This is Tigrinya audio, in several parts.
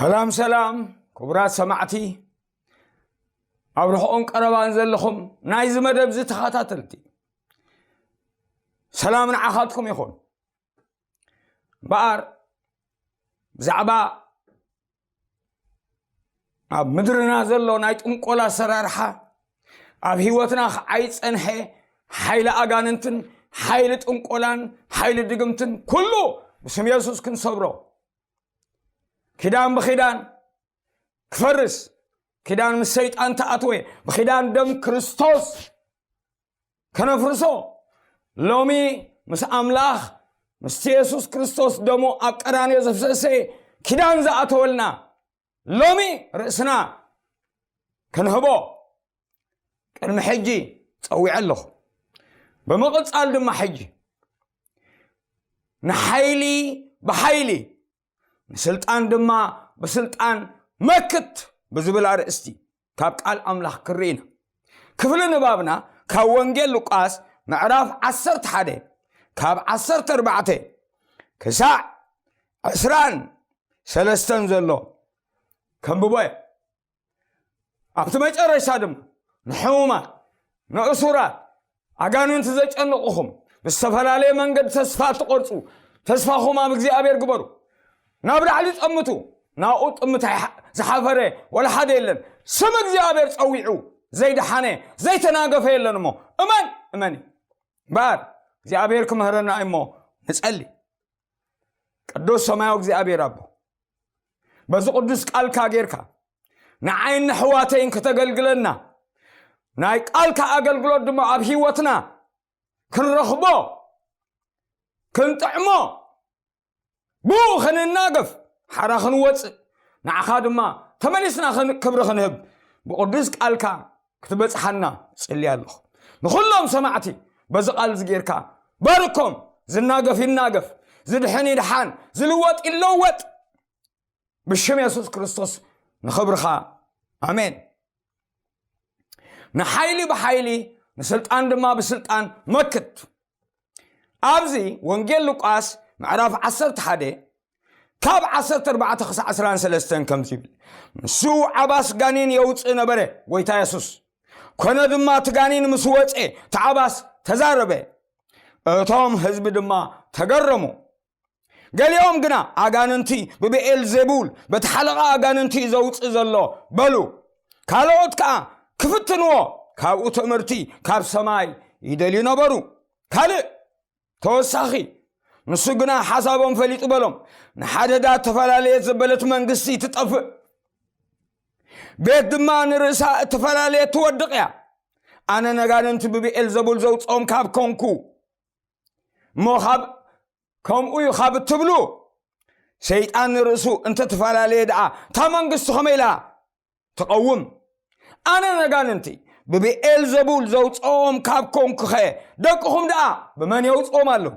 ሰላም ሰላም፣ ክቡራት ሰማዕቲ፣ ኣብ ርሑቕን ቀረባን ዘለኹም ናይዚ መደብ እዚ ተኸታተልቲ፣ ሰላም ንዓኻትኩም ይኹን። እምበኣር ብዛዕባ ኣብ ምድርና ዘሎ ናይ ጥንቆላ ኣሰራርሓ፣ ኣብ ህይወትና ክዓይ ዝጸንሐ ሓይሊ ኣጋንንትን ሓይሊ ጥንቆላን ሓይሊ ድግምትን ኩሉ ብስም የሱስ ክንሰብሮ፣ ኪዳን ብኺዳን ክፈርስ፣ ኪዳን ምስ ሰይጣን ተኣትወ ብኺዳን ደም ክርስቶስ ከነፍርሶ፣ ሎሚ ምስ ኣምላኽ ምስቲ የሱስ ክርስቶስ ደሙ ኣብ ቀራንዮ ዘፍሰሰ ኪዳን ዝኣተወልና ሎሚ ርእስና ክንህቦ ቅድሚ ሕጂ ጸዊዐ ኣለኹ። ብምቕጻል ድማ ሕጂ ንሓይሊ ብሓይሊ ንስልጣን ድማ ብስልጣን መክት ብዝብል ኣርእስቲ ካብ ቃል ኣምላኽ ክርኢ ኢና። ክፍሊ ንባብና ካብ ወንጌል ሉቃስ ምዕራፍ ዓሰርተ ሓደ ካብ ዓሰርተ ኣርባዕተ ክሳዕ ዕስራን ሰለስተን ዘሎ ከንብቦ እየ። ኣብቲ መጨረሻ ድማ ንሕሙማት፣ ንእሱራት፣ ኣጋንንቲ ዘጨንቑኹም፣ ብዝተፈላለየ መንገዲ ተስፋ ትቖርጹ፣ ተስፋኹም ኣብ እግዚኣብሔር ግበሩ። ናብ ላዕሊ ጠምቱ፣ ናብኡ ጥምት ኣይሓ-፣ ዝሓፈረ ወላ ሓደ የለን። ስም እግዚኣብሔር ጸዊዑ ዘይደሓነ ዘይተናገፈ የለን እሞ እመን፣ እመን። እምበኣር እግዚኣብሔር ክምህረና እዩ እሞ ንጸሊ። ቅዱስ ሰማያዊ እግዚኣብሔር ኣቦ፣ በዚ ቅዱስ ቃልካ ጌርካ ንዓይን ንሕዋተይን ከተገልግለና፣ ናይ ቃልካ ኣገልግሎት ድማ ኣብ ህይወትና ክንረኽቦ፣ ክንጥዕሞ፣ ብኡ ክንናገፍ፣ ሓራ ክንወጽእ፣ ንዓኻ ድማ ተመሊስና ክን-፣ ክብሪ ክንህብ ብቅዱስ ቃልካ ክትበጽሓና ጽሊ ኣለኹ። ንኹሎም ሰማዕቲ በዚ ቃል እዚ ጌርካ ባርኮም። ዝናገፍ ይናገፍ፣ ዝድሕን ይድሓን፣ ዝልወጥ ይለወጥ። ብሽም የሱስ ክርስቶስ ንኽብርኻ። ኣሜን። ንሓይሊ ብሓይሊ፣ ንስልጣን ድማ ብስልጣን መክት። ኣብዚ ወንጌል ሉቃስ ምዕራፍ ዓሰርተ ሓደ ካብ ዓሰርተ ኣርባዕተ ክሳዕ ዕስራን ሰለስተን ከምዚ ይብል፣ ንሱ ዓባስ ጋኔን የውፅእ ነበረ፣ ጎይታ የሱስ። ኮነ ድማ እቲ ጋኔን ምስ ወፀ፣ እቲ ዓባስ ተዛረበ፣ እቶም ህዝቢ ድማ ተገረሙ። ገሊኦም ግና፣ ኣጋንንቲ ብብኤል ዜቡል፣ በቲ ሓለቓ ኣጋንንቲ እዩ ዘውፅእ ዘሎ፣ በሉ። ካልኦት ከዓ ክፍትንዎ ካብኡ ትምህርቲ ካብ ሰማይ ይደልዩ ነበሩ። ካልእ ተወሳኺ፣ ንሱ ግና ሓሳቦም ፈሊጡ በሎም፣ ንሓደዳ እተፈላለየት ዘበለት መንግስቲ ትጠፍእ፣ ቤት ድማ ንርእሳ እተፈላለየት ትወድቕ እያ። ኣነ ነጋንንቲ ብብኤል ዘቡል ዘውፅኦም ካብ ኮንኩ፣ እሞ ካብ ከምኡ እዩ ካብ እትብሉ፣ ሰይጣን ንርእሱ እንተተፈላለየ ደኣ እታ መንግስቲ ከመይ ኢላ ትቐውም? ኣነ ነጋንንቲ ብብኤል ዘቡል ዘውፅኦም ካብ ኮንኩኸ፣ ደቅኹም ደኣ ብመን የውፅኦም ኣለዉ?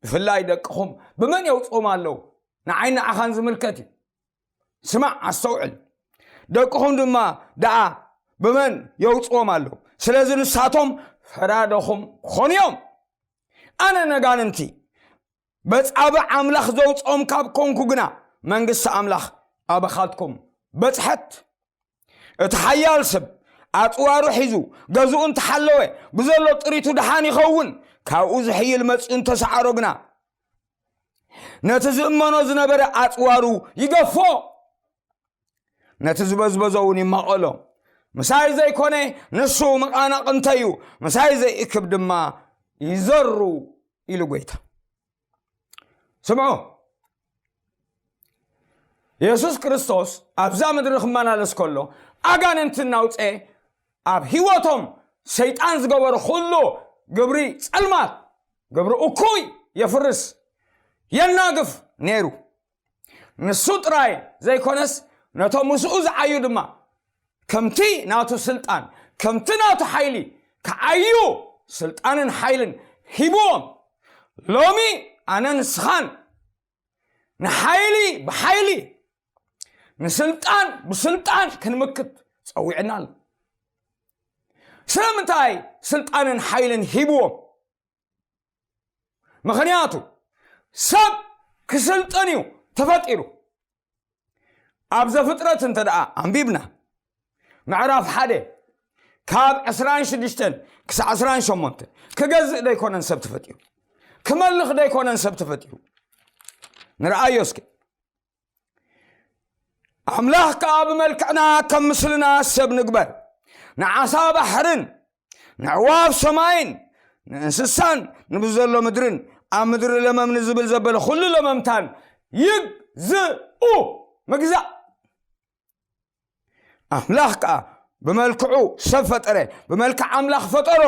ብፍላይ ደቅኹም ብመን የውፅኦም ኣለዉ? ንዓይ ንዓኻን ዝምልከት እዩ። ስማዕ፣ ኣስተውዕል። ደቅኹም ድማ ደኣ ብመን የውፅኦም ኣለዉ? ስለዚ ንሳቶም ፈራደኹም ክኾኑ እዮም። ኣነ ነጋንንቲ በጻብዕ ኣምላኽ ዘውፅኦም ካብ ኮንኩ ግና፣ መንግስቲ ኣምላኽ ኣባኻትኩም በጽሐት። እቲ ሓያል ሰብ ኣጽዋሩ ሒዙ ገዝኡ እንተሓለወ፣ ብዘሎ ጥሪቱ ደሓን ይኸውን። ካብኡ ዝሕይል መጺኡ እንተሰዓሮ ግና፣ ነቲ ዝእመኖ ዝነበረ ኣጽዋሩ ይገፎ፣ ነቲ ዝበዝበዞ እውን ይማቐሎ። ምሳይ ዘይኮነ ንሱ መቓናቕንተይ እዩ፣ ምሳይ ዘይእክብ ድማ ይዘሩ፣ ኢሉ ጎይታ። ስምዑ፣ የሱስ ክርስቶስ ኣብዛ ምድሪ ክመላለስ ከሎ፣ ኣጋንንቲ እናውፀ ኣብ ህይወቶም ሰይጣን ዝገበሮ ኩሉ ግብሪ ጸልማት፣ ግብሪ እኩይ የፍርስ፣ የናግፍ ነይሩ። ንሱ ጥራይ ዘይኮነስ፣ ነቶም ምስኡ ዝዓዩ ድማ ከምቲ ናቱ ስልጣን፣ ከምቲ ናቱ ሓይሊ ክዓዩ ስልጣንን ሓይልን ሂብዎም። ሎሚ ኣነ ንስኻን ንሓይሊ ብሓይሊ፣ ንስልጣን ብስልጣን ክንምክት ጸዊዕና ኣሎ። ስለምንታይ ስልጣንን ሓይልን ሂብዎም? ምኽንያቱ ሰብ ክስልጥን እዩ ተፈጢሩ። ኣብ ዘፍጥረት እንተ ደኣ ኣንቢብና፣ ምዕራፍ ሓደ ካብ ዕስራን ሽዱሽተን ክሳዕ ዕስራን ሸሞንተን፣ ክገዝእ ደይኮነን ሰብ ተፈጢሩ፣ ክመልኽ ደይኮነን ሰብ ተፈጢሩ። ንርኣዮ እስኪ። ኣምላኽ ከኣ ብመልክዕና ከም ምስልና ሰብ ንግበር፣ ንዓሳ ባሕርን ንዕዋፍ ሰማይን ንእንስሳን ንብዘሎ ምድርን ኣብ ምድሪ ለመም ንዝብል ዘበለ ኩሉ ለመምታን ይግዝኡ። ምግዛእ። ኣምላኽ ከኣ ብመልክዑ ሰብ ፈጠረ፣ ብመልክዕ ኣምላኽ ፈጠሮ፣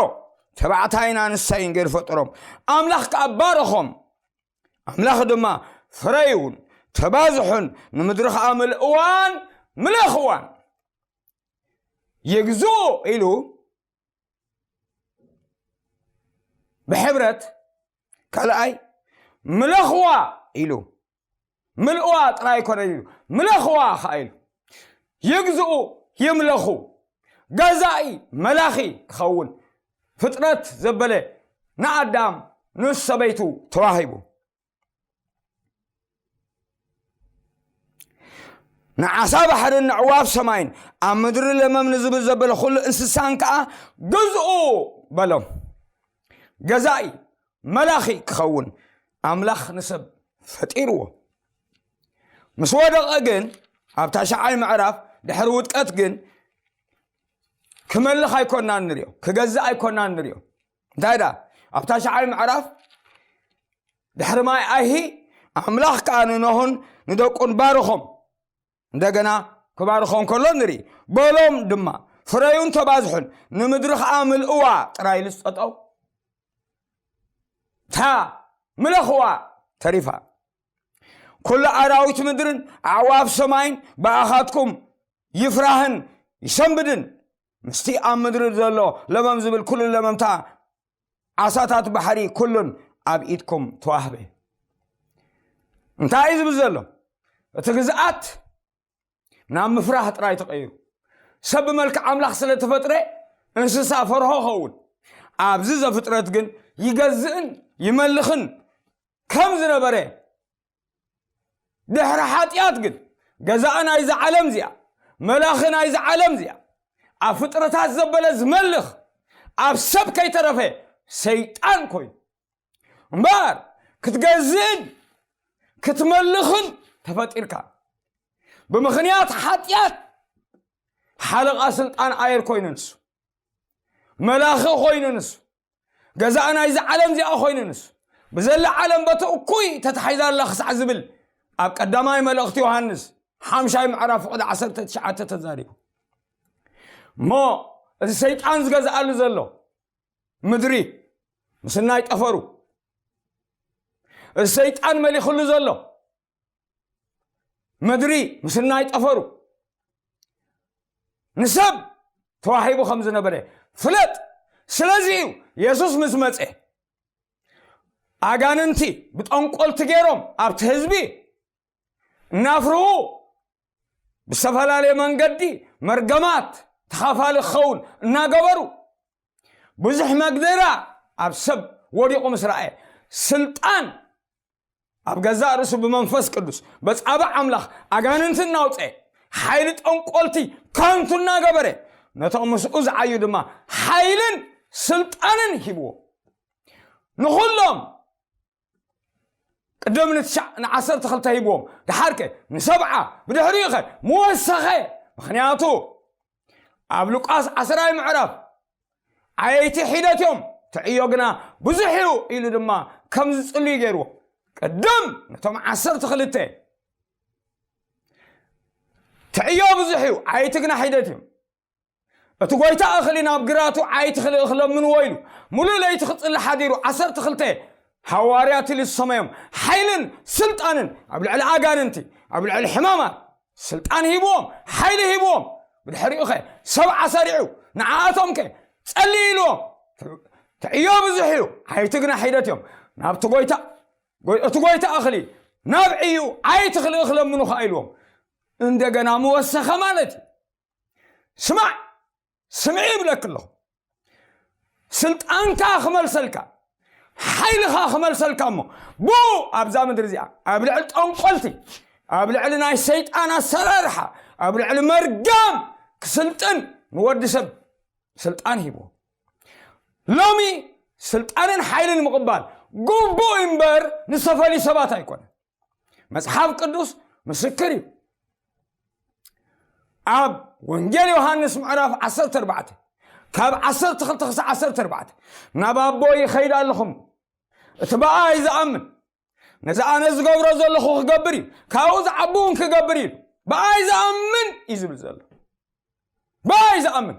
ተባዕታይን ኣንስታይን ገይሩ ፈጠሮም። ኣምላኽ ከኣ ባረኾም። ኣምላኽ ድማ ፍረዩን ተባዝሑን ንምድሪ ኸኣ ምልእዋን ምለኽዋን። ይግዝኡ ኢሉ ብሕብረት፣ ካልኣይ ምለኽዋ ኢሉ፣ ምልእዋ ጥራይ ኣይኮነን ኢሉ፣ ምለኽዋ ኸኣ ኢሉ። ይግዝኡ፣ ይምለኹ፣ ገዛኢ፣ መላኺ ክኸውን ፍጥረት ዘበለ ንኣዳም ንሰበይቱ ተዋሂቡ። ንዓሳ ባሕርን ንዕዋፍ ሰማይን ኣብ ምድሪ ለመም ንዝብል ዘበለ ኩሉ እንስሳን ከኣ ግዝኡ በሎም። ገዛኢ መላኺ ክኸውን ኣምላኽ ንሰብ ፈጢርዎ። ምስ ወደቐ ግን፣ ኣብታ ሻዓይ ምዕራፍ ድሕሪ ውድቀት ግን ክመልኽ ኣይኮናን ንሪኦ፣ ክገዝእ ኣይኮናን ንሪኦ። እንታይ ደኣ ኣብታ ሻዓይ ምዕራፍ ድሕሪ ማይ ኣይሂ ኣምላኽ ከኣ ንኖህን ንደቁን ባርኾም። እንደገና ክባርኾም ከሎ ንርኢ። በሎም ድማ፣ ፍረዩን ተባዝሑን፣ ንምድሪ ኸኣ ምልእዋ ጥራይ ኢሉ ዝጠጠው። እታ ምለኽዋ ተሪፋ። ኩሉ ኣራዊት ምድርን ኣዕዋፍ ሰማይን ብኣኻትኩም ይፍራህን ይሰንብድን፣ ምስቲ ኣብ ምድሪ ዘሎ ለመም ዝብል ኩሉ ለመምታ ዓሳታት ባሕሪ ኩሉን ኣብ ኢድኩም ተዋህበ። እንታይ እዩ ዝብል ዘሎ? እቲ ግዝኣት ናብ ምፍራህ ጥራይ ተቐይሩ። ሰብ ብመልክዕ ኣምላኽ ስለ ተፈጥረ እንስሳ ፈርሆ ኸውን። ኣብዚ ዘፍጥረት ግን ይገዝእን ይመልኽን ከም ዝነበረ፣ ድሕሪ ሓጢኣት ግን ገዛኢ ናይዛ ዓለም እዚኣ፣ መላኺ ናይዛ ዓለም እዚኣ፣ ኣብ ፍጥረታት ዘበለ ዝመልኽ፣ ኣብ ሰብ ከይተረፈ ሰይጣን ኮይኑ። እምበኣር ክትገዝእን ክትመልኽን ተፈጢርካ። ብምኽንያት ሓጢኣት ሓለቓ ስልጣን ኣየር ኮይኑ ንሱ፣ መላኺ ኮይኑ ንሱ፣ ገዛኢ ናይዛ ዓለም እዚኣ ኮይኑ ንሱ፣ ብዘላ ዓለም በቲ እኩይ ተታሒዛ ኣላ ክሳዕ ዝብል ኣብ ቀዳማይ መልእኽቲ ዮሃንስ ሓምሻይ ምዕራፍ ፍቕዲ ዓሰርተ ትሽዓተ ተዛሪቡ። እሞ እዚ ሰይጣን ዝገዝኣሉ ዘሎ ምድሪ ምስናይ ጠፈሩ፣ እዚ ሰይጣን መሊኽሉ ዘሎ ምድሪ ምስናይ ጠፈሩ ንሰብ ተዋሂቡ ከም ዝነበረ ፍለጥ። ስለዚ እዩ የሱስ ምስ መጸ፣ ኣጋንንቲ ብጠንቆልቲ ገይሮም ኣብቲ ህዝቢ እናፍርሁ፣ ብዝተፈላለየ መንገዲ መርገማት ተኻፋሊ ክኸውን እናገበሩ፣ ብዙሕ መግደራ ኣብ ሰብ ወዲቑ ምስ ረኣየ፣ ስልጣን ኣብ ገዛእ ርእሱ ብመንፈስ ቅዱስ በጻብዕ ኣምላኽ ኣጋንንቲ እናውጸ፣ ሓይሊ ጠንቆልቲ ከንቱ እናገበረ፣ ነቶም ምስኡ ዝዓዩ ድማ ሓይልን ስልጣንን ሂብዎ። ንኹሎም ቅድም ንትሽዓ ንዓሰርተ ክልተ ሂብዎም፣ ደሓርከ ንሰብዓ፣ ብድሕሪኡኸ ምወሰኸ። ምኽንያቱ ኣብ ሉቃስ ዓስራይ ምዕራፍ ዓየይቲ ሒደት እዮም፣ ትዕዮ ግና ብዙሕ እዩ ኢሉ ድማ ከም ዝጽልዩ ገይርዎ። ቅድም ነቶም ዓሰርተ ክልተ፣ ትዕዮ ብዙሕ እዩ፣ ዓየይቲ ግና ሒደት እዮም። እቲ ጐይታ እኽሊ ናብ ግራቱ ዓየይቲ ክልእኽ ለምንዎ ኢሉ፣ ሙሉእ ለይቲ ክጽሊ ሓዲሩ፣ ዓሰርተ ክልተ ሃዋርያት ኢሉ ዝሰመዮም፣ ሓይልን ስልጣንን ኣብ ልዕሊ ኣጋንንቲ፣ ኣብ ልዕሊ ሕማማት ስልጣን ሂብዎም፣ ሓይሊ ሂብዎም። ብድሕሪኡኸ ሰብዓ ሰሪዑ፣ ንዓኣቶምከ ጸልዩ ኢልዎም። ትዕዮ ብዙሕ እዩ፣ ዓየይቲ ግና ሒደት እዮም። ናብቲ ጐይታ፣ ጐይ-፣ እቲ ጐይታ እኽሊ ናብ ዕዩ ዓየይቲ ክልእኽ ለምኑ ኸኣ ኢልዎም። እንደገና ምወሰኸ ማለት እዩ። ስማዕ፣ ስምዒ ይብለኪ ኣለኹ። ስልጣንካ ክመልሰልካ፣ ሓይልኻ ክመልሰልካ እሞ፣ ብኡ ኣብዛ ምድሪ እዚኣ፣ ኣብ ልዕሊ ጠንቆልቲ፣ ኣብ ልዕሊ ናይ ሰይጣን ኣሰራርሓ፣ ኣብ ልዕሊ መርገም ክስልጥን ንወዲ ሰብ ስልጣን ሂብዎ። ሎሚ ስልጣንን ሓይልን ምቕባል ግቡእ እምበር ንዝተፈልዩ ሰባት ኣይኮነን። መጽሓፍ ቅዱስ ምስክር እዩ። ኣብ ወንጌል ዮሃንስ ምዕራፍ ዓሰርተ ኣርባዕተ ካብ ዓሰርተ ክልተ ክሳዕ ዓሰርተ ኣርባዕተ፣ ናብ ኣቦ ይኸይድ ኣለኹም፣ እቲ ብኣይ ዝኣምን ነዚ ኣነ ዝገብሮ ዘለኹ ክገብር እዩ፣ ካብኡ ዝዓቢ እውን ክገብር እዩ። ብኣይ ዝኣምን እዩ ዝብል ዘሎ። ብኣይ ዝኣምን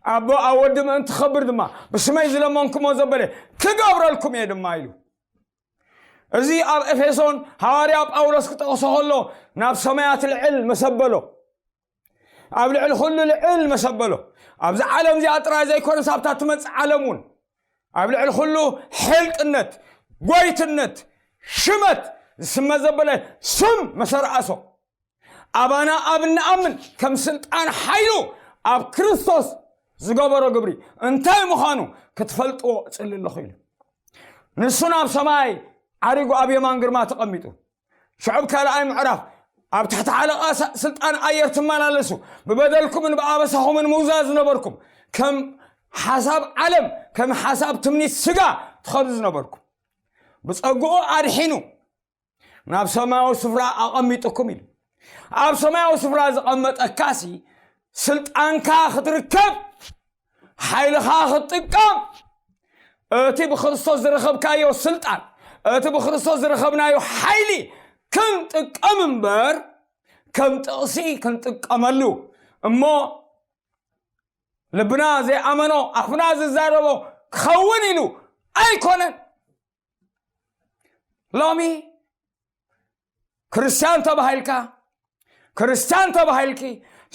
ኣቦ ኣብ ወዲ ምእንቲ ክኸብር ድማ ብስመይ ዝለመንኩሞ ዘበለ ክገብረልኩም እየ ድማ ኢሉ። እዚ ኣብ ኤፌሶን ሃዋርያ ጳውሎስ ክጠቕሶ ከሎ ናብ ሰማያት ልዕል መሰበሎ፣ ኣብ ልዕሊ ኩሉ ልዕል መሰበሎ። ኣብዚ ዓለም እዚኣ ጥራይ ዘይኮነስ ኣብታ ትመጽእ ዓለም እውን ኣብ ልዕሊ ኩሉ ሕልቅነት፣ ጎይትነት፣ ሽመት ዝስመ ዘበለ ስም መሰረኣሶ። ኣባና ኣብ እንኣምን ከም ስልጣን ሓይሉ ኣብ ክርስቶስ ዝገበሮ ግብሪ እንታይ ምዃኑ ክትፈልጥዎ እጽሊ ኣለኹ ኢሉ። ንሱ ናብ ሰማይ ዓሪጉ ኣብ የማን ግርማ ተቐሚጡ። ሽዑብ ካልኣይ ምዕራፍ ኣብ ትሕቲ ሓለቓ ሳ-፣ ስልጣን ኣየር ትመላለሱ፣ ብበደልኩምን ብኣበሳኹምን ምውዛዝ ዝነበርኩም፣ ከም ሓሳብ ዓለም፣ ከም ሓሳብ ትምኒት ስጋ ትኸዱ ዝነበርኩም፣ ብጸግኡ ኣድሒኑ ናብ ሰማያዊ ስፍራ ኣቐሚጥኩም ኢሉ። ኣብ ሰማያዊ ስፍራ ዝቐመጠካሲ ስልጣንካ ክትርከብ፣ ሓይልኻ ክትጥቀም፣ እቲ ብክርስቶስ ዝረኸብካዮ ስልጣን፣ እቲ ብክርስቶስ ዝረኸብናዮ ሓይሊ ክንጥቀም እምበር ከም ጥቕሲ ክንጥቀመሉ እሞ ልብና ዘይኣመኖ ኣፍና ዝዛረቦ ክኸውን ኢሉ ኣይኮነን። ሎሚ ክርስቲያን ተባሂልካ፣ ክርስቲያን ተባሂልኪ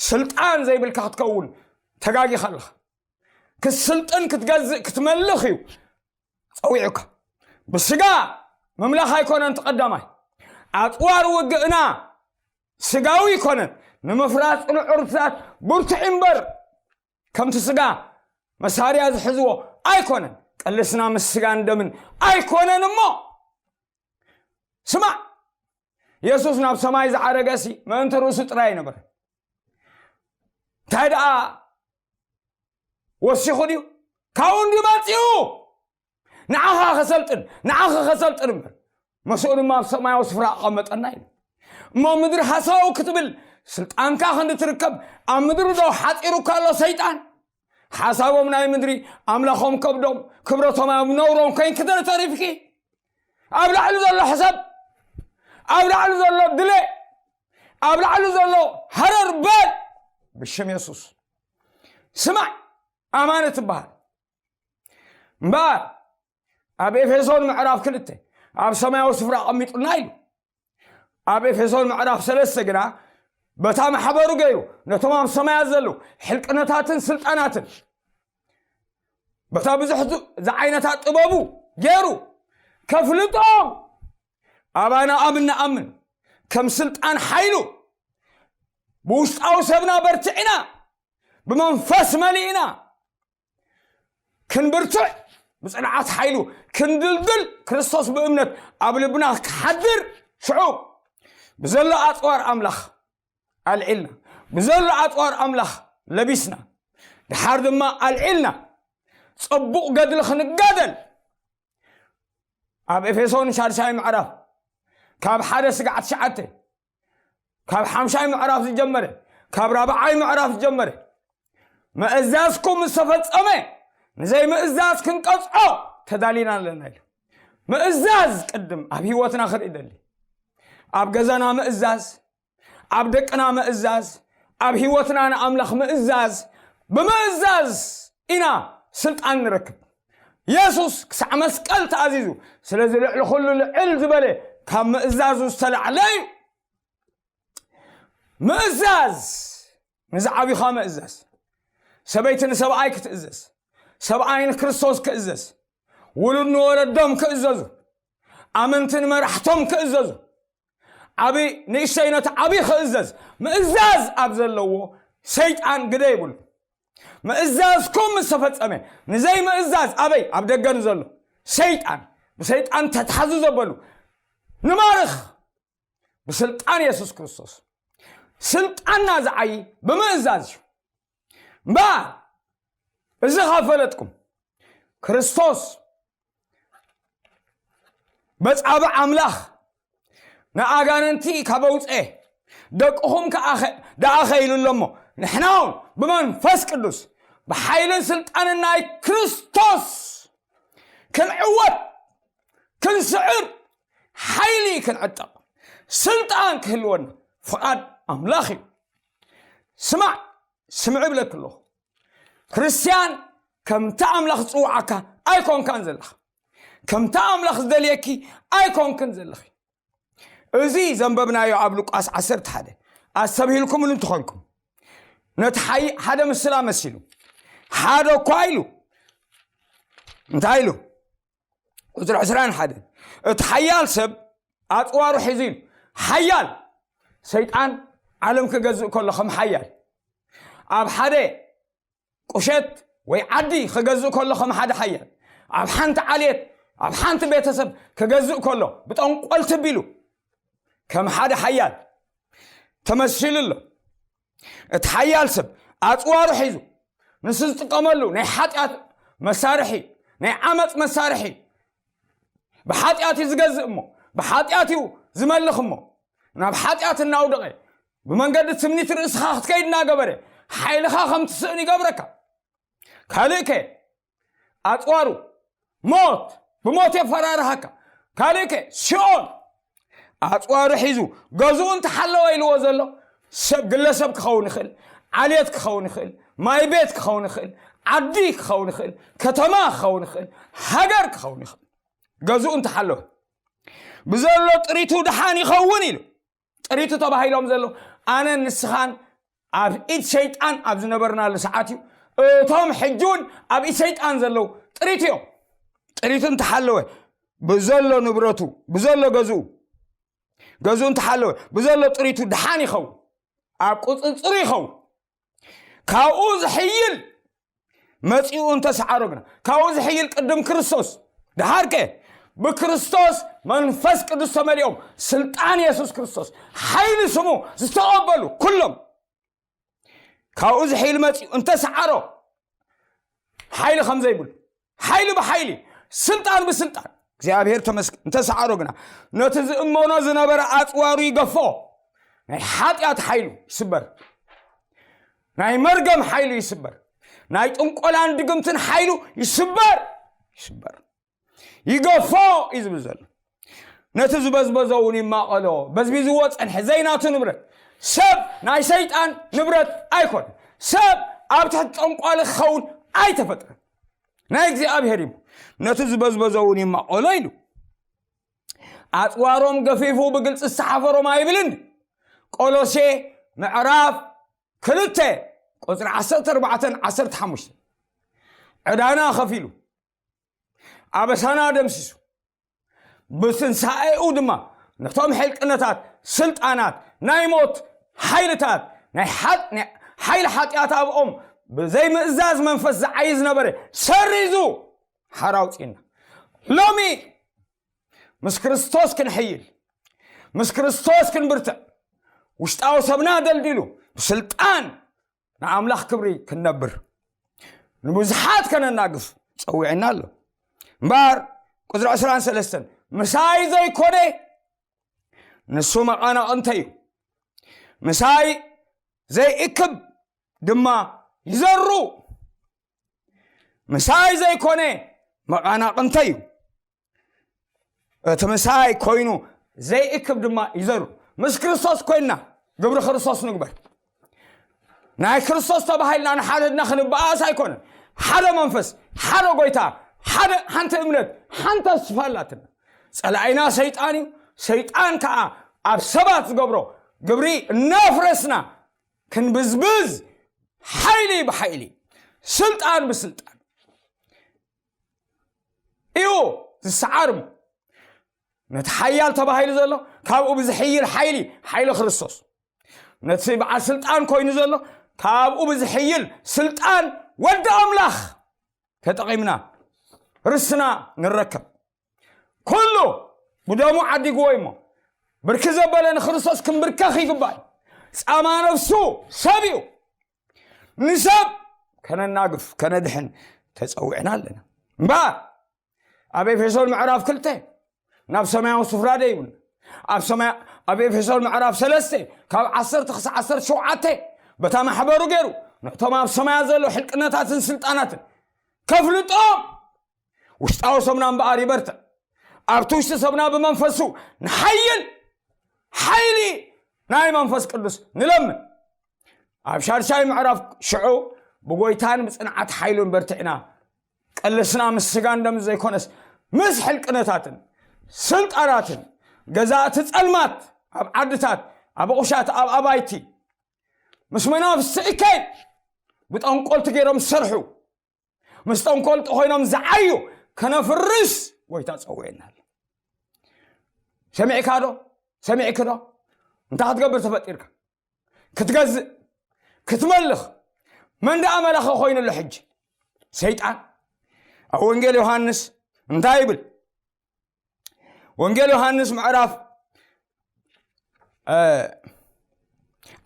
ስልጣን ዘይብልካ ክትከውን ተጋጊኻ ኣለኻ። ክትስልጥን ክትገዝእ ክትመልኽ እዩ ጸዊዑካ። ብስጋ ምምላኽ ኣይኮነን እቲ ቀዳማይ። ኣጽዋር ውግእና ስጋዊ ኣይኮነን። ንምፍራስ ጽኑዕ ዕርድታት ብርቱዕ እምበር ከምቲ ስጋ መሳርያ ዝሕዝዎ ኣይኮነን። ቅልስና ምስ ስጋን ደምን ኣይኮነን እሞ። ስማዕ፣ የሱስ ናብ ሰማይ ዝዓረገሲ ምእንቲ ርእሱ ጥራይ ኣይነበረ። እንታይ ደኣ ወሲኹ ድዩ? ካብኡ እንድዩ መጺኡ። ንዓኻ ከሰልጥን፣ ንዓኻ ከሰልጥን እምበር። ምስኡ ድማ ኣብ ሰማያዊ ስፍራ ኣቐመጠና ኢሉ። እሞ ምድሪ ሃሰው ክትብል ስልጣንካ ክንዲ ትርከብ፣ ኣብ ምድሪ ዶ ሓጺሩካ ኣሎ ሰይጣን? ሓሳቦም ናይ ምድሪ፣ ኣምላኾም ከብዶም፣ ክብረቶም ኣብ ነውሮም ኮይንኪ ተሪፍኪ። ኣብ ላዕሊ ዘሎ ሕሰብ፣ ኣብ ላዕሊ ዘሎ ድለ፣ ኣብ ላዕሊ ዘሎ ሃረር በል ብሽም የሱስ። ስማዕ፣ ኣማን ትበሃል እምበኣር ኣብ ኤፌሶን ምዕራፍ ክልተ ኣብ ሰማያዊ ስፍራ ኣቐሚጡና ኢሉ። ኣብ ኤፌሶን ምዕራፍ ሰለስተ ግና በታ ማሕበሩ ገይሩ ነቶም ኣብ ሰማያት ዘለዉ ሕልቅነታትን ስልጣናትን በታ ብዙሕ ዝ-፣ ዝዓይነታ ጥበቡ ገይሩ ከፍልጦም ኣባና ኣብ እንኣምን ከም ስልጣን ሓይሉ ብውሽጣዊ ሰብና በርቲዕና ብመንፈስ መሊእና ክንብርትዕ ብጽንዓት ሓይሉ ክንድልድል ክርስቶስ ብእምነት ኣብ ልብና ክሓድር ሽዑ ብዘሎ ኣጽዋር ኣምላኽ ኣልዒልና፣ ብዘሎ ኣጽዋር ኣምላኽ ለቢስና፣ ድሓር ድማ ኣልዒልና ጽቡቕ ገድሊ ክንጋደል ኣብ ኤፌሶን ሻድሻይ ምዕራፍ ካብ ሓደ ስጋዕ ትሽዓተ ካብ ሓምሻይ ምዕራፍ ዝጀመረ፣ ካብ ራብዓይ ምዕራፍ ዝጀመረ ምእዛዝኩም ምስ ተፈጸመ ንዘይምእዛዝ ክንቀጽዖ ተዳሊና ኣለና ኢሉ። ምእዛዝ ቅድም ኣብ ህይወትና ክርኢ ደሊ። ኣብ ገዛና ምእዛዝ፣ ኣብ ደቅና ምእዛዝ፣ ኣብ ህይወትና ንኣምላኽ ምእዛዝ፣ ብምእዛዝ ኢና ስልጣን ንረክብ። የሱስ ክሳዕ መስቀል ተኣዚዙ፣ ስለዚ ልዕሊ ኩሉ ልዕል ዝበለ ካብ ምእዛዙ ዝተላዕለ እዩ። ምእዛዝ፣ ንዝዓቢኻ ምእዛዝ። ሰበይቲ ንሰብኣይ ክትእዘዝ፣ ሰብኣይ ንክርስቶስ ክእዘዝ፣ ውሉድ ንወለዶም ክእዘዙ፣ ኣመንቲ ንመራሕቶም ክእዘዙ፣ ዓቢ ንእሽተይ ነቲ ዓቢ ክእዘዝ፣ ምእዛዝ ኣብ ዘለዎ ሰይጣን ግደ ይብሉ። ምእዛዝኩም ምስ ተፈጸመ፣ ንዘይ ምእዛዝ ኣበይ? ኣብ ደገ ንዘሎ ሰይጣን፣ ብሰይጣን ተታሕዙ ዘበሉ ንማርኽ። ብስልጣን የሱስ ክርስቶስ። ስልጣንና ዝዓይ ብምእዛዝ እዩ። እምበኣር እዚ ካብ ፈለጥኩም፣ ክርስቶስ በጻብዕ ኣምላኽ ንኣጋንንቲ ካብ ኣውጽኤ፣ ደቅኹም ከኣ ኸ-፣ ደኣ ኸኢሉ ኣሎ እሞ፣ ንሕና እውን ብመንፈስ ቅዱስ ብሓይልን ስልጣንን ናይ ክርስቶስ ክንዕወት፣ ክንስዕር፣ ሓይሊ ክንዕጠቕ፣ ስልጣን ክህልወና ፍቓድ ኣምላኽ እዩ። ስማዕ፣ ስምዒ እብለኪ ኣለኹ። ክርስትያን ከምቲ ኣምላኽ ዝጽውዓካ ኣይኮንካን ዘለኻ። ከምቲ ኣምላኽ ዝደልየኪ ኣይኮንክን ዘለኺ። እዚ ዘንበብናዮ ኣብ ሉቃስ ዓሰርተ ሓደ ኣስተብሂልኩምሉ እንተኾንኩም፣ ነቲ ሓይ-፣ ሓደ ምስላ መሲሉ፣ ሓደ እኳ ኢሉ፣ እንታይ ኢሉ? ቁጽሪ ዕስራን ሓደን፣ እቲ ሓያል ሰብ ኣጽዋሩ ሒዙ ኢሉ። ሓያል ሰይጣን ዓለም ክገዝእ ከሎ ከም ሓያል፣ ኣብ ሓደ ቁሸት ወይ ዓዲ ክገዝእ ከሎ ከም ሓደ ሓያል፣ ኣብ ሓንቲ ዓሌት፣ ኣብ ሓንቲ ቤተሰብ ክገዝእ ከሎ ብጠንቆልቲ ቢሉ ከም ሓደ ሓያል ተመሲሉ ኣሎ። እቲ ሓያል ሰብ ኣጽዋሩ ሒዙ፣ ንሱ ዝጥቀመሉ ናይ ሓጢኣት መሳርሒ፣ ናይ ዓመፅ መሳርሒ፣ ብሓጢኣት እዩ ዝገዝእ እሞ፣ ብሓጢኣት እዩ ዝመልኽ እሞ፣ ናብ ሓጢኣት እናውደቐ፣ ብመንገዲ ትምኒት ርእስኻ ክትከይድ እናገበረ፣ ሓይልኻ ከም ትስእን ይገብረካ። ካልእከ ኣጽዋሩ ሞት፣ ብሞት የፈራርሃካ። ካልእከ ሲኦል ኣጽዋሩ ሒዙ ገዝኡ እንተሓለወ ኢልዎ ዘሎ፣ ሰብ፣ ግለሰብ ክኸውን ይኽእል፣ ዓሌት ክኸውን ይኽእል፣ ማይ ቤት ክኸውን ይኽእል፣ ዓዲ ክኸውን ይኽእል፣ ከተማ ክኸውን ይኽእል፣ ሃገር ክኸውን ይኽእል። ገዝኡ እንተሓለወ ብዘሎ ጥሪቱ ደሓን ይኸውን ኢሉ። ጥሪቱ ተባሂሎም ዘለዉ ኣነን ንስኻን ኣብ ኢድ ሰይጣን ኣብ ዝነበርናሉ ሰዓት እዩ። እቶም ሕጂ እውን ኣብ ኢድ ሰይጣን ዘለዉ ጥሪት እዮም። ጥሪቱ እንተሓለወ ብዘሎ ንብረቱ፣ ብዘሎ ገዝኡ፣ ገዝኡ እንተሓለወ ብዘሎ ጥሪቱ ደሓን ይኸውን፣ ኣብ ቁፅፅሩ ይኸውን። ካብኡ ዝሕይል መጺኡ እንተሰዓሮ ግና፣ ካብኡ ዝሕይል ቅድም ክርስቶስ፣ ደሓርከ ብክርስቶስ መንፈስ ቅዱስ ተመሊኦም፣ ስልጣን የሱስ ክርስቶስ፣ ሓይሊ ስሙ ዝተቐበሉ ኩሎም፣ ካብኡ ዝሕይል መጺኡ እንተሰዓሮ፣ ሓይሊ ከም ዘይብሉ፣ ሓይሊ ብሓይሊ፣ ስልጣን ብስልጣን፣ እግዚኣብሔር ተመስገን፣ እንተሰዓሮ ግና፣ ነቲ ዝእመኖ ዝነበረ ኣጽዋሩ ይገፎ። ናይ ሓጢኣት ሓይሉ ይስበር። ናይ መርገም ሓይሉ ይስበር። ናይ ጥንቆላን ድግምትን ሓይሉ ይስበር። ይስበር። ይገፎ እዩ ዝብል ዘሎ። ነቲ ዝበዝበዞ እውን ይማቐሎ። በዝቢዝዎ ጸንሐ፣ ዘይናቱ ንብረት። ሰብ ናይ ሰይጣን ንብረት ኣይኮነን። ሰብ ኣብ ትሕቲ ጠንቋሊ ክኸውን ኣይተፈጥረን። ናይ እግዚኣብሔር እዩ። ነቲ ዝበዝበዞ እውን ይማቐሎ ኢሉ። ኣጽዋሮም ገፊፉ ብግልጺ ዝተሓፈሮም ኣይብልን። ቆሎሴ ምዕራፍ ክልተ ቁጽሪ ዓሰርተ ኣርባዕተን ዓሰርተ ሓሙሽተን። ዕዳና ከፊሉ፣ ኣበሳና ደምሲሱ፣ ብትንሳኤኡ ድማ ነቶም ሕልቅነታት፣ ስልጣናት፣ ናይ ሞት ሓይልታት፣ ናይ ሓጥ-፣ ናይ ሓይሊ ሓጢኣት ኣብኦም ብዘይምእዛዝ መንፈስ ዝዓይ ዝነበረ ሰሪዙ ሓራ ኣውፅእና። ሎሚ ምስ ክርስቶስ ክንሕይል፣ ምስ ክርስቶስ ክንብርትዕ፣ ውሽጣዊ ሰብና ደልዲሉ ብስልጣን ንኣምላኽ ክብሪ ክንነብር፣ ንብዙሓት ከነናግፍ ጸዊዕና ኣሎ። እምበኣር ቁጽሪ ዕስራን ሰለስተን፣ ምሳይ ዘይኮነ ንሱ መቓናቕንተይ እዩ፣ ምሳይ ዘይእክብ ድማ ይዘሩ። ምሳይ ዘይኮነ መቓናቕንተይ እዩ፣ እቲ ምሳይ ኮይኑ ዘይእክብ ድማ ይዘሩ። ምስ ክርስቶስ ኮይንና ግብሪ ክርስቶስ ንግበር። ናይ ክርስቶስ ተባሂልና ንሓድሕድና ክንበኣስ ኣይኮነን። ሓደ መንፈስ፣ ሓደ ጎይታ፣ ሓደ፣ ሓንቲ እምነት፣ ሓንቲ ተስፋ ኣላትና። ጸላኢና ሰይጣን እዩ። ሰይጣን ከኣ ኣብ ሰባት ዝገብሮ ግብሪ እናፍረስና ክንብዝብዝ፣ ሓይሊ ብሓይሊ፣ ስልጣን ብስልጣን እዩ ዝሰዓር። ነቲ ሓያል ተባሂሉ ዘሎ ካብኡ ብዝሕይል ሓይሊ፣ ሓይሊ ክርስቶስ፣ ነቲ በዓል ስልጣን ኮይኑ ዘሎ ካብኡ ብዝሕይል ስልጣን ወዲ ኣምላኽ ተጠቒምና ርስና ንረከብ። ኩሉ ብደሙ ዓዲግዎ እሞ፣ ብርክ ዘበለ ንክርስቶስ ክንብርከኽ ይግባእ። ጻማ ነፍሱ ሰብ እዩ። ንሰብ ከነናግፍ ከነድሕን ተጸዊዕና ኣለና። እምበኣር ኣብ ኤፌሶን ምዕራፍ ክልተ ናብ ሰማያዊ ስፍራ ደይብን ኣብ ሰማያ ኣብ ኤፌሶን ምዕራፍ ሰለስተ ካብ ዓሰርተ ክሳዕ ዓሰርተ ሸውዓተ በታ ማሕበሩ ገይሩ ነቶም ኣብ ሰማያ ዘሎ ሕልቅነታትን ስልጣናትን ከፍልጦም ውሽጣዊ ሰብና እምበኣር ይበርትዕ። ኣብቲ ውሽጢ ሰብና ብመንፈሱ ንሓይል ሓይሊ ናይ መንፈስ ቅዱስ ንለምን። ኣብ ሻድሻይ ምዕራፍ ሽዑ ብጎይታን ብጽንዓት ሓይሉን በርቲዕና ቀለስና ምስ ስጋን ደም ዘይኮነስ ምስ ሕልቅነታትን ስልጣናትን ገዛእቲ ጸልማት ኣብ ዓድታት ኣብ ቁሻት ኣብ ኣባይቲ ምስ መናፍስቲ እከይ ብጠንቆልቲ ገይሮም ዝሰርሑ ምስ ጠንቆልቲ ኮይኖም ዝዓዩ ከነፍርስ ጎይታ ጸውዕና ኣሎ። ሰሚዕካ ዶ? ሰሚዕክ ዶ? እንታይ ክትገብር ተፈጢርካ? ክትገዝእ ክትመልኽ። መን ደኣ መላኺ ኮይኑ ኣሎ ሕጂ? ሰይጣን። ኣብ ወንጌል ዮሃንስ እንታይ ይብል? ወንጌል ዮሃንስ ምዕራፍ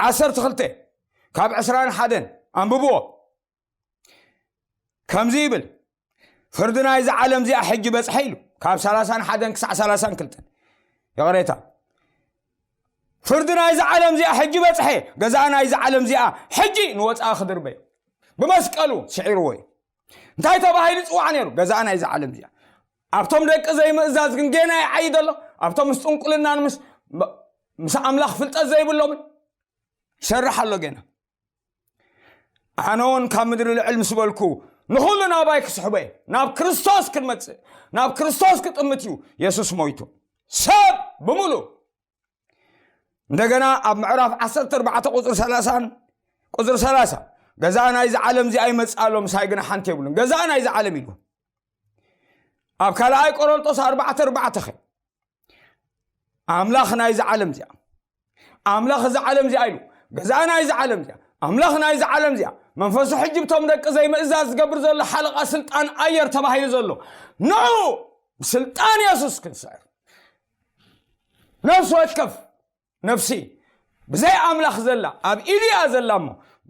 ዓሰርተ ክልተ ካብ ዕስራን ሓደን ኣንብብዎ። ከምዚ ይብል፣ ፍርዲ ናይዚ ዓለም እዚኣ ሕጂ በጽሐ ኢሉ። ካብ ሰላሳን ሓደን ክሳዕ ሰላሳን ክልተን። ይቕሬታ። ፍርዲ ናይዚ ዓለም እዚኣ ሕጂ በጽሐ። ገዛእ ናይዚ ዓለም እዚኣ ሕጂ ንወጻኢ ክድርበ እዩ። ብመስቀሉ ስዒርዎ እዩ። እንታይ ተባሂሉ ይጽዋዕ ነይሩ? ገዛእ ናይዚ ዓለም እዚኣ። ኣብቶም ደቂ ዘይምእዛዝ ግን ጌና ይዓይድ ኣሎ። ኣብቶም ምስ ጥንቁልናን ምስ ምስ ኣምላኽ ፍልጠት ዘይብሎምን ይሰርሕ ኣሎ ጌና። ኣነ እውን ካብ ምድሪ ልዕል ምስ በልኩ ንኹሉ ናባይ ክስሕቦ እየ። ናብ ክርስቶስ ክንመጽእ ናብ ክርስቶስ ክጥምት እዩ የሱስ ሞይቱ። ሰብ ብምሉ እንደገና ኣብ ምዕራፍ ዓሰርተ ኣርባዕተ ቁፅሪ ሰላሳን ቁፅሪ ሰላሳ ገዛ ናይዚ ዓለም እዚ ኣይመፅእ ኣሎ ምሳይ ግና ሓንቲ የብሉን። ገዛ ናይዚ ዓለም ኢሉ ኣብ ካልኣይ ቆሮንጦስ ኣርባዕተ ኣርባዕተ ኸ ኣምላኽ ናይዚ ዓለም እዚኣ ኣምላኽ እዚ ዓለም እዚኣ ኢሉ ገዛ ናይዚ ዓለም እዚኣ ኣምላኽ ናይዚ ዓለም እዚኣ መንፈሱ ሕጂ ብቶም ደቂ ዘይምእዛዝ ዝገብር ዘሎ ሓለቓ ስልጣን ኣየር ተባሂሉ ዘሎ ንዑ ብስልጣን የሱስ ክንስዕር ነፍሲ ወከፍ ነፍሲ ብዘይ ኣምላኽ ዘላ ኣብ ኢድያ ዘላ እሞ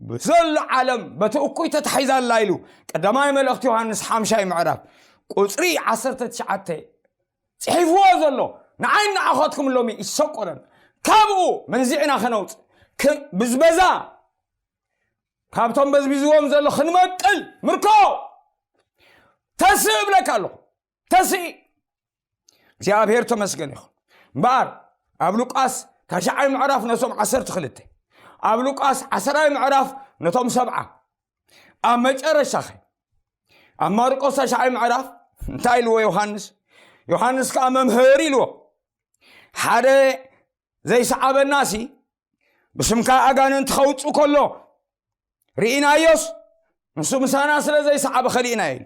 ብዘሎ ዓለም በቲ እኩይ ተታሒዛ ኣላ ኢሉ ቀዳማይ መልእኽቲ ዮሃንስ ሓምሻይ ምዕራፍ ቁፅሪ ዓሰርተ ትሽዓተ ፅሒፍዎ ዘሎ ንዓይ ንዓኸትኩም ሎሚ ይሰቆረን ካብኡ መንዚዕና ከነውፅእ ብዝበዛ ካብቶም በዝቢዝዎም ዘሎ ክንመቅል ምርኮ ተስእ እብለካ ኣለኹ። ተስእ እግዚኣብሔር ተመስገን ይኹን። እምበኣር ኣብ ሉቃስ ታሽዓይ ምዕራፍ ነቶም ዓሰርተ ክልተ ኣብ ሉቃስ ዓሰራይ ምዕራፍ ነቶም ሰብዓ ኣብ መጨረሻኸ ኣብ ማርቆስ ታሽዓይ ምዕራፍ እንታይ ኢልዎ ዮሃንስ? ዮሃንስ ከዓ መምህር ኢልዎ ሓደ ዘይሰዓበናሲ ብስምካ ኣጋንንቲ ከውፅእ ከሎ ርኢናዮስ ንሱ ምሳና ስለ ዘይሰዓበ ኸሊእና ኢሉ።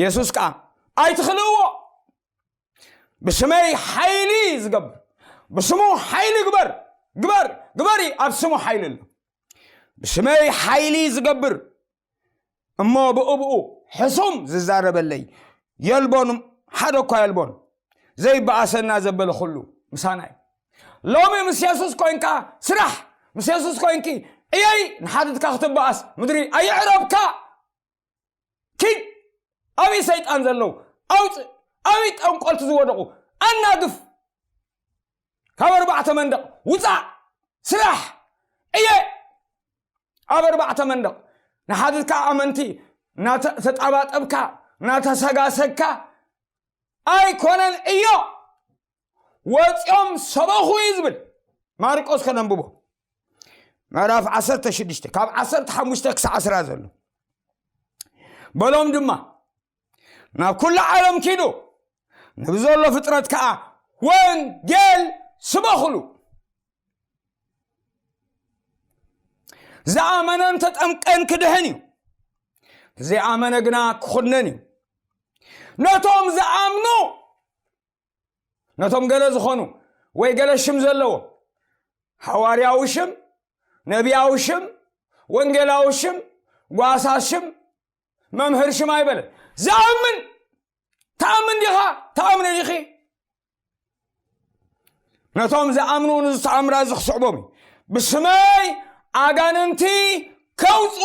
የሱስ ከዓ ኣይትኽልእዎ ብስመይ ሓይሊ ዝገብር ብስሙ ሓይሊ ግበር ግበር ግበሪ ኣብ ስሙ ሓይሊ ኣሎ ብስመይ ሓይሊ ዝገብር እሞ ብእብኡ ሕሱም ዝዛረበለይ የልቦን ሓደ እኳ የልቦን ዘይበኣሰና ዘበለ ኩሉ ምሳና እዩ። ሎሚ ምስ የሱስ ኮይንካ ስራሕ ምስ የሱስ ኮይንኪ እየይ ንሓድትካ ክትበኣስ ምድሪ ኣይዕረብካ ኪድ ኣብይ ሰይጣን ዘለዉ ኣውፅእ ኣብይ ጠንቆልቲ ዝወደቑ ኣናግፍ ካብ ኣርባዕተ መንደቕ ውፃእ ስራሕ እየ ኣብ ኣርባዕተ መንደቕ ንሓድትካ ኣመንቲ እናተጣባጠብካ እናተሰጋሰግካ ኣይኮነን እዮ ወፂኦም ሰበኹ እዩ ዝብል ማርቆስ ከነንብቦ ምዕራፍ ዓሰርተ ሽዱሽተ ካብ ዓሰርተ ሓሙሽተ ክሳዕ ዓስራ ዘሎ በሎም ድማ ናብ ኩሉ ዓለም ኪዱ ንብዘሎ ፍጥረት ከዓ ወንጌል ስበኹሉ ዝኣመነን ተጠምቀን ክድሕን እዩ ዘይኣመነ ግና ክኹነን እዩ ነቶም ዝኣምኑ ነቶም ገለ ዝኾኑ ወይ ገለ ሽም ዘለዎ ሃዋርያዊ ሽም ነቢያዊ ሽም ወንጌላዊ ሽም ጓሳ ሽም መምህር ሽም ኣይበለ ዝኣምን ተኣምን ዲኻ ተኣምነ ዲኺ ነቶም ዝኣምኑ ንዝተኣምራ ዝኽስዕቦም እዩ። ብስመይ ኣጋንንቲ ከውፅኡ፣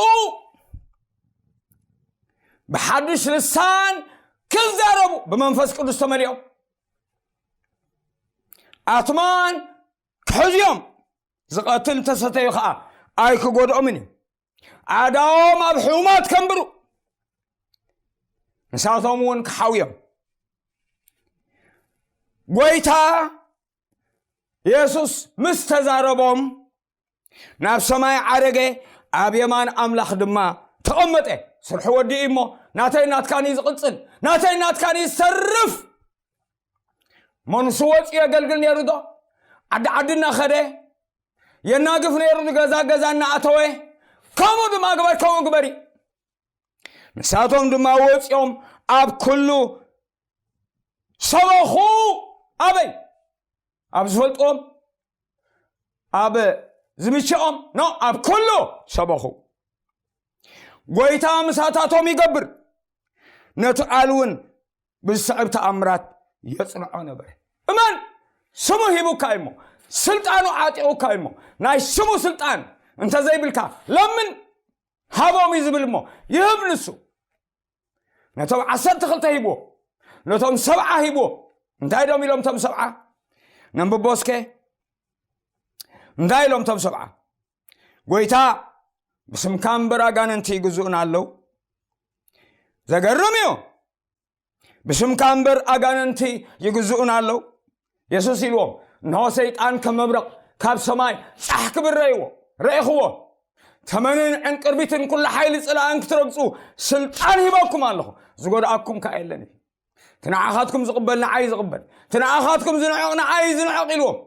ብሓድሽ ልሳን ክዛረቡ፣ ብመንፈስ ቅዱስ ተመሊኦም ኣትማን ክሕዝዮም፣ ዝቐትል እንተሰተዩ ኸዓ ኣይክጎድኦምን እዩ። ኣእዳዎም ኣብ ሕሙማት ከንብሩ፣ ንሳቶም እውን ክሓውዮም። ጎይታ የሱስ ምስ ተዛረቦም ናብ ሰማይ ዓረገ፣ ኣብ የማን ኣምላኽ ድማ ተቐመጠ። ስርሑ ወዲኡ እሞ ናተይ ናትካን እዩ ዝቕጽል፣ ናተይ ናትካን እዩ ዝተርፍ። መንሱ ወፂኡ የገልግል ነይሩ ዶ? ዓዲ ዓዲ እናኸደ የናግፍ ነይሩ፣ ገዛ ገዛ እናኣተወ። ከምኡ ድማ ግበር፣ ከምኡ ግበሪ። ንሳቶም ድማ ወፂኦም ኣብ ኩሉ ሰበኹ። ኣበይ? ኣብ ዝፈልጥዎም፣ ኣብ ዝምችኦም፣ ኖ፣ ኣብ ኩሉ ሰበኹ። ጎይታ ምሳታቶም ይገብር፣ ነቲ ቃል እውን ብዝስዕብ ተኣምራት የጽንዖ ነበረ። እመን፣ ስሙ ሂቡካ እሞ፣ ስልጣኑ ዓጢቑካ እሞ፣ ናይ ስሙ ስልጣን እንተዘይብልካ፣ ለምን፣ ሃቦም እዩ ዝብል እሞ ይህብ ንሱ። ነቶም ዓሰርተ ክልተ ሂብዎ፣ ነቶም ሰብዓ ሂብዎ። እንታይ ዶም ኢሎም ቶም ሰብዓ? ነንብቦ እስከ። እንታይ ኢሎም ቶም ሰብዓ? ጎይታ፣ ብስምካ እምበር ኣጋንንቲ ይግዝኡና ኣለዉ። ዘገርም እዩ። ብስምካ እምበር ኣጋንንቲ ይግዝኡና ኣለዉ። የሱስ ኢልዎም፣ እንሆ ሰይጣን ከም መብረቕ ካብ ሰማይ ጻሕ ክብል ረእይዎ፣ ረእኽዎ። ተመንን ዕንቅርቢትን ኩሉ ሓይሊ ጽላእን ክትረግጹ ስልጣን ሂበኩም ኣለኹ። ዝጎድኣኩም ከኣ የለን። እቲ ንዓኻትኩም ዝቕበል ንዓይ ዝቕበል፣ እቲ ንዓኻትኩም ዝንዕቕ ንዓይ ዝንዕቕ ኢልዎም።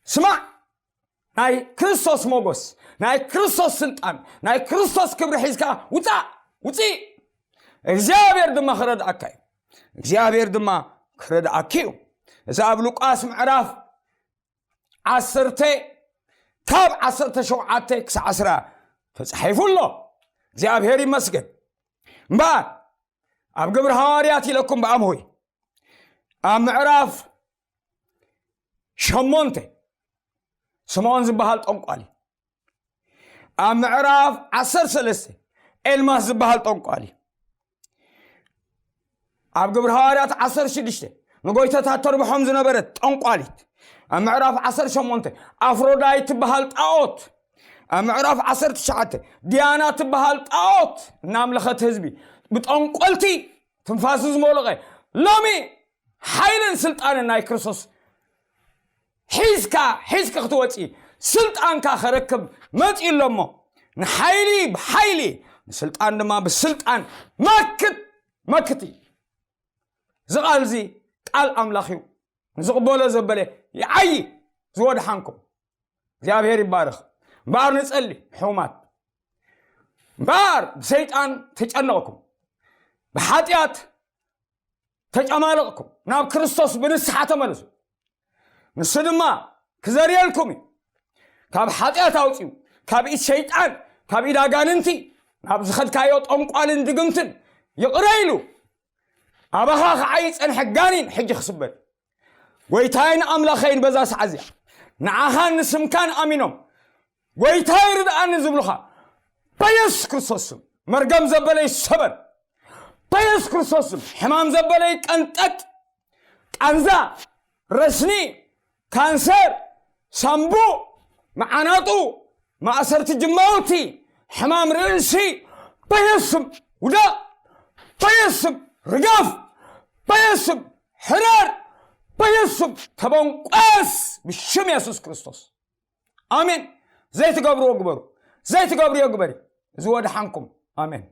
ስማዕ፣ ናይ ክርስቶስ ሞጎስ፣ ናይ ክርስቶስ ስልጣን፣ ናይ ክርስቶስ ክብሪ ሒዝካ ውጻእ፣ ውጺእ። እግዚኣብሔር ድማ ክረድኣካ እዩ። እግዚኣብሔር ድማ ክረድኣኪ እዩ። እዚ ኣብ ሉቃስ ምዕራፍ ዓሰርተ ካብ ዓሰርተ ሸውዓተ ክሳዕ ዕስራ ተጻሒፉ ኣሎ። እግዚኣብሔር ይመስገን። እምበኣር ኣብ ግብሪ ሃዋርያት ኢለኩም ብኣምሆይ ኣብ ምዕራፍ ሸሞንተ ስምዖን ዝበሃል ጠንቋሊ፣ ኣብ ምዕራፍ ዓሰርተ ሰለስተ ኤልማስ ዝበሃል ጠንቋሊ፣ ኣብ ግብሪ ሃዋርያት ዓሰርተ ሽዱሽተ ንጎይታታት ተርብሖም ዝነበረት ጠንቋሊት፣ ኣብ ምዕራፍ ዓሰርተ ሸሞንተ ኣፍሮዳይት ትበሃል ጣዖት፣ ኣብ ምዕራፍ ዓሰርተ ትሽዓተ ዲያና ትበሃል ጣዖት እናምለኸት ህዝቢ ብጠንቆልቲ ትንፋሱ ዝመለቐ፣ ሎሚ ሓይልን ስልጣንን ናይ ክርስቶስ ሒዝካ፣ ሒዝካ ክትወፂ ስልጣንካ ከረክብ መፂኡ ኣሎ እሞ፣ ንሓይሊ ብሓይሊ፣ ንስልጣን ድማ ብስልጣን መክት፣ መክት እዩ። እዚ ቃል እዚ ቃል ኣምላኽ እዩ። ንዝቕበሎ ዘበለ ይዓዪ። ዝወድሓንኩም እግዚኣብሔር ይባረኽ። እምበኣር ንጸሊ፣ ሕሙማት፣ እምበኣር ብሰይጣን ተጨነቕኩም፣ ብሓጢኣት ተጨማለቕኩም፣ ናብ ክርስቶስ ብንስሓ ተመለሱ። ንሱ ድማ ክዘርየልኩም እዩ። ካብ ሓጢኣት ኣውፅዩ፣ ካብ ኢድ ሸይጣን፣ ካብ ኢድ ኣጋንንቲ፣ ናብ ዝኸድካዮ ጠንቋልን ድግምትን ይቕረ ኢሉ፣ ኣባኻ ክዓዪ ዝጸንሐ ጋኔን ሕጂ ክስበር። ጎይታይን ኣምላኸይን፣ በዛ ሰዓት እዚኣ ንዓኻን ንስምካን ኣሚኖም፣ ጎይታይ ርድኣኒ ዝብሉኻ፣ በየሱስ ክርስቶስ ስም መርገም ዘበለ ይሰበር። በየሱስ ክርስቶስ ስም ሕማም ዘበለ ይቀንጠጥ። ቃንዛ፣ ረስኒ፣ ካንሰር፣ ሳምቡእ፣ መዓናጡ፣ ማእሰርቲ ጅማውቲ፣ ሕማም ርእሲ፣ በየሱስ ስም ውዳቕ። በየሱስ ስም ርጋፍ። በየሱስ ስም ሕረር። በየሱስ ስም ተበንቆስ ብሽም የሱስ ክርስቶስ። ኣሜን። ዘይትገብርዎ ግበሩ፣ ዘይትገብርዮ ግበሪ። እዚ ወድሓንኩም። ኣሜን።